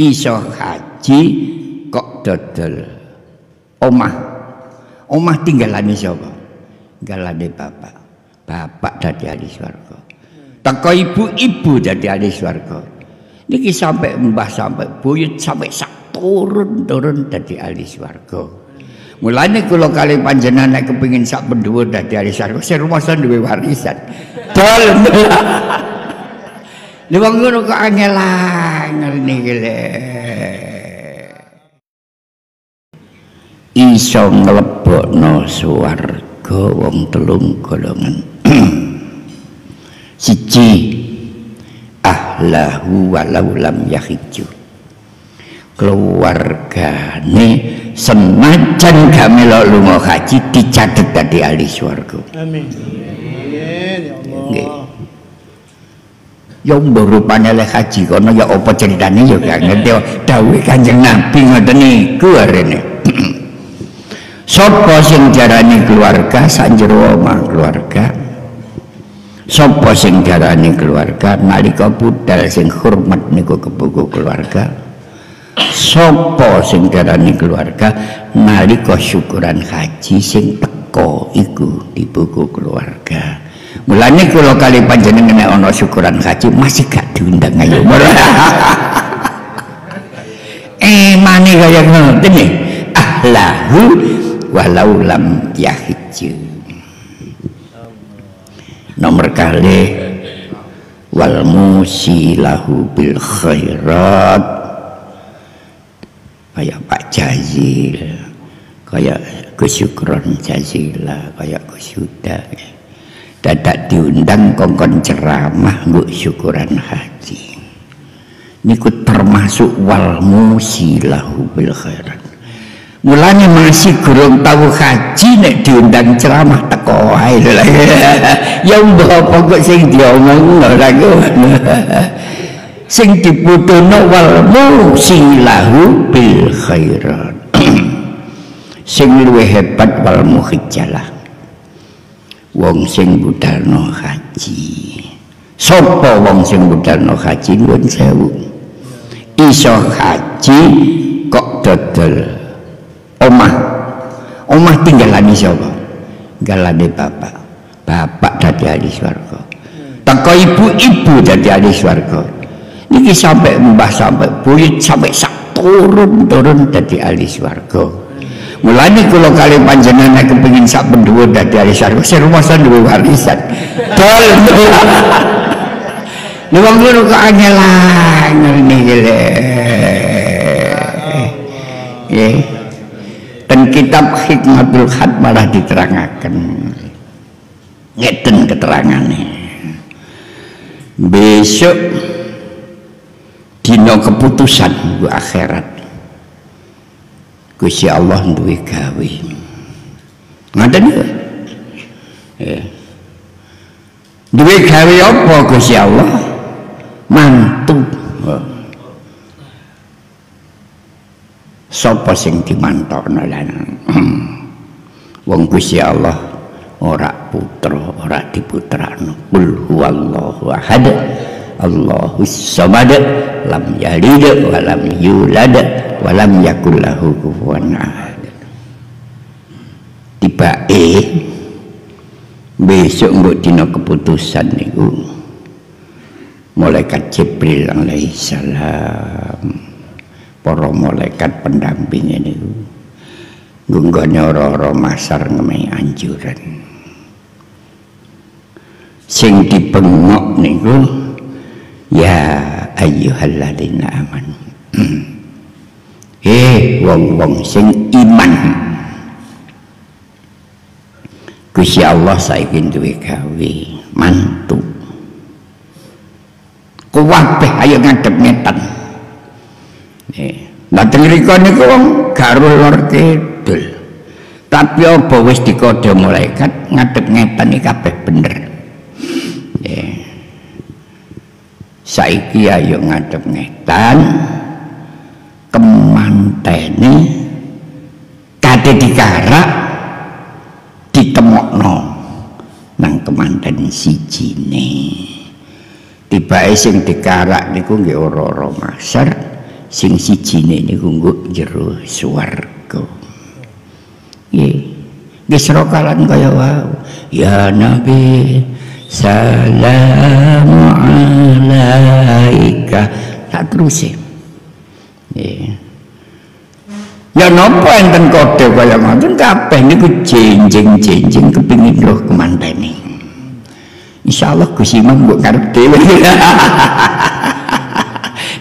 Iso haji kok dodol omah. Omah tinggalane sapa? Tinggalane bapak. Bapak dadi ahli swarga. Teko ibu-ibu dadi ahli swarga. Niki sampai mbah, sampai buyut, sampai sak turun-turun dadi ahli swarga. Mulane kula kali panjenengan nek kepengin sak pendhuwur dadi ahli swarga, sing rumasa duwe warisan. Dol. Lha wong ngono kok angel-angel niki lho. Iso nglebokno swarga wong telung golongan. Siji, ahlahu walau lam yahijju. Keluargane senajan gak melok lunga haji dicatet dadi ahli swarga. Amin. Amin ya Allah. Nggih. Ya mbok rupane lek haji kono ya apa ceritane ya gak ngerti. Dawuhe Kanjeng Nabi ngoten niku arene. Sapa sing diarani keluarga sak jero omah keluarga? Sapa sing diarani keluarga nalika budal sing hormat niku kebuku keluarga? Sapa sing diarani keluarga nalika syukuran haji sing teko iku di buku keluarga? Mulane kula kali panjenengan nek ana syukuran haji masih gak diundang ayo. Emane kaya ngoten nggih. Ahlahu walau lam yahijju. Nomor kali wal musilahu bil khairat, kayak Pak Jazil, kayak Gus Syukron Jazila, kayak Gus Yuda, dadak diundang kongkon ceramah nggo syukuran haji. Niku termasuk wal musilahu bil khairat. Mulane masih gurung tahu haji nek diundang ceramah teko wae lho. Ya mbah apa kok sing diomong ora ngono. Sing dibutuhno wal musilahu bil khairat. Sing luwih hebat wal muhijjalah. Wong sing budalno haji. Sapa wong sing budalno haji nuwun sewu. Iso haji kok dodol omah. Omah tinggalane sapa? Tinggalane bapak. Bapak dadi ahli swarga. Teko ibu-ibu dadi ahli swarga. Niki sampai mbah, sampai buyut, sampai sak turun-turun dadi ahli swarga. Mulane kula kali panjenengan nek kepengin sak pendhuwur dadi ahli swarga, sing rumasa duwe warisan. Dol. Lha wong ngono kok angel-angel niki lho. Nggih. Dan kitab Hikmatul Khat malah diterangaken. Ngeten keterangane. Besok dina keputusan nggo akhirat. Gusti Allah duwe gawe. Ngoten ya. Duwe gawe apa Gusti Allah? Mantu. Sapa sing dimantokno lan wong Gusti Allah ora putra, ora diputrakno. Qul huwallahu ahad, Allahus samad, lam yalid wa lam yulad wa lam yakul lahu kufuwan ahad. Tibake besok nggo dina keputusan niku malaikat Jibril alaihi salam, para malaikat pendampinge niku nggone ora-ora masar ngemei anjuran. Sing dibengok niku ya ayyuhalladzina amanu. Wong-wong sing iman. Gusti Allah saiki duwe gawe mantu. Kuwabeh ayo ngadep ngetan. Lah teng mriku niku wong gak lor kidul. Tapi apa wis dikode malaikat ngadep ngetan iki kabeh bener. Saiki ayo ngadep ngetan kemantene kate dikarak ditemokno nang kemanten sijine. Tibake sing dikarak niku nggih ora-ora masar, Sing sijine niku nggo jero swarga. Nggih. Nggih srokalan kaya wau. Ya Nabi salamu alaika. Tak teruse. Nggih. Ya napa enten kode kaya ngoten kabeh niku jenjing-jenjing kepingin roh kemantene. Insyaallah Gus Imam mbok karep dhewe.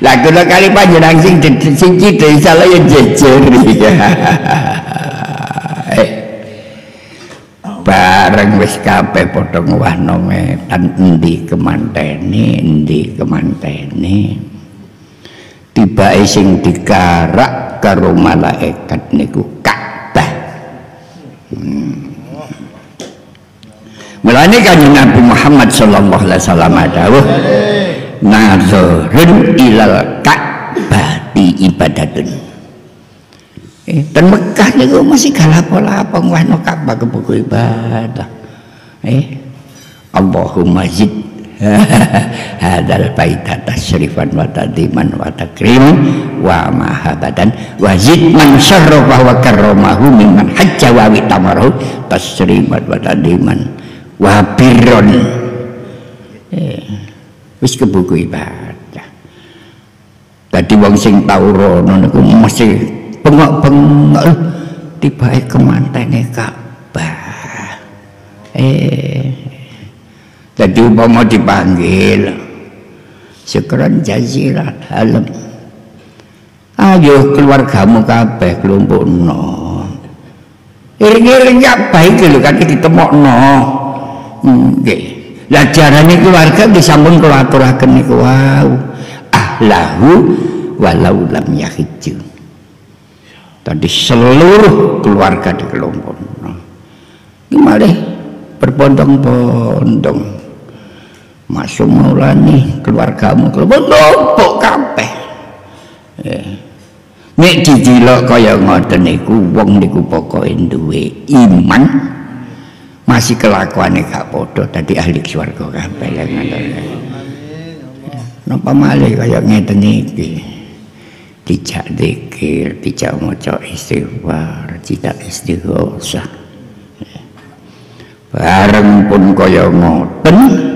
Lah kula kali panjenengan sing sing cidhe insyaallah ya jejer. Bareng wis kabeh padha ngwahno ngetan endi kemantene, endi kemantene. Tibake sing dikarak karo malaikat niku Ka'bah. Mulane Kanjeng Nabi Muhammad sallallahu alaihi wasallam dawuh nazarun ilal Ka'bati ibadatun. Ten Mekah niku masih galapo-lapo ngwahno Ka'bah kebuku ibadah. Allahumma zid hadzal baita tasyrifan wa tadiman wa takriman wa mahabatan wa zid man syarrafa wa karramahu mimman hajja wa witamarahu tasriman wa tadiman wa birron. Wis kebuku ibadah. Dadi wong sing tau rono niku mesti bengok-bengok tibake kemantene Ka'bah. Jadi umpama dipanggil syukran jazirah dalem, ayo keluargamu kabeh klumpukno, iring-iring Ka'bah iki lho kan ditemokno. Nggih. Lah jarane keluarga nggih sampun kula aturaken niku wau ahlahu walau lam yahijju. Tadi seluruh keluarga dikelompokno. Iki malih berbondong-bondong. Masuk Maulani keluargamu kelompok kabeh. Nek didelok kaya ngoten niku wong niku pokoke duwe iman masih kelakuane gak padha dadi ahli swarga kabeh lha ngoten. Napa malih kaya ngeten iki. Dijak zikir, dijak maca istighfar, dijak istighosah. Bareng pun kaya ngoten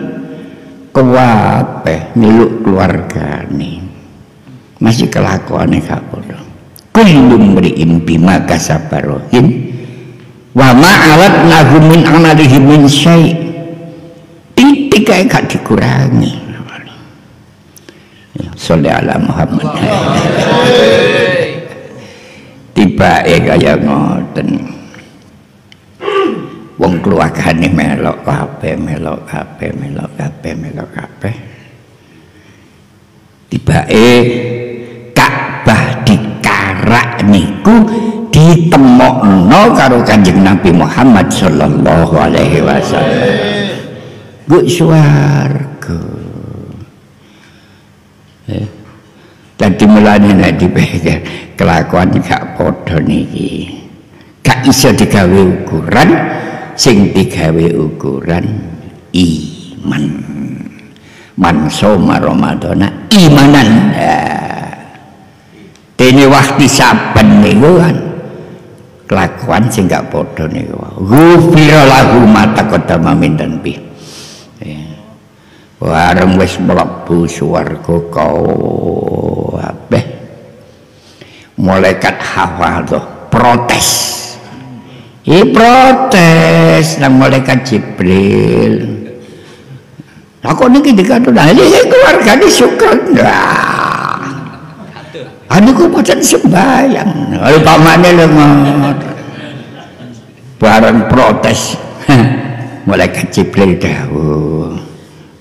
kabeh niluk keluargane masih kelakuane gak padha. Kullu mri'in bima kasabarohin wa ma alatnahu min amalihi min syai'. Titik kae gak dikurangi. Sholli ala Muhammad. Tibake kaya ngoten. Wong keluargane melok kabeh, melok kabeh, melok kabeh, melok kabeh. Tibake Ka'bah dikarak niku ditemokno karo Kanjeng Nabi Muhammad sallallahu alaihi wasallam. Nggo swarga. Dadi mulane nek dipikir kelakuan gak padha niki. Gak iso digawe ukuran. Sing digawe ukuran iman. Man soma Ramadhana imanan. Dene waktu saben niku kan kelakuan sing gak padha niku. Ghufira lahu ma taqaddama min dzanbi. Bareng wis mlebu swarga kabeh. Malaikat hafadzah protes. Protes nang malaikat Jibril. Lah kok niki dikatut iki keluargane syukur. Ah niku pancen sembayang. Lha pamane lho ngoten. Bareng protes malaikat Jibril dawuh,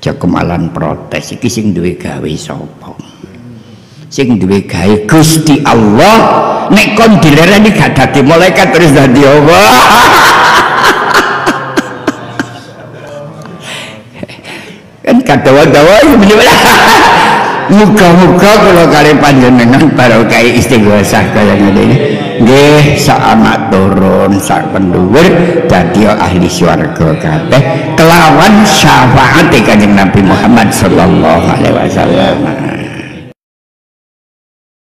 aja kemalan protes iki sing duwe gawe sapa? Sing duwe gawe Gusti Allah. Nek kon dilereni gak dadi malaikat terus dadi apa? Kan kadawa-dawa muga-muga kula kali panjenengan barokah istighosah kaya ngene iki. Nggih, sak anak turun, sak pendhuwur dadi ahli swarga kabeh kelawan syafaate Kanjeng Nabi Muhammad sallallahu alaihi wasallam.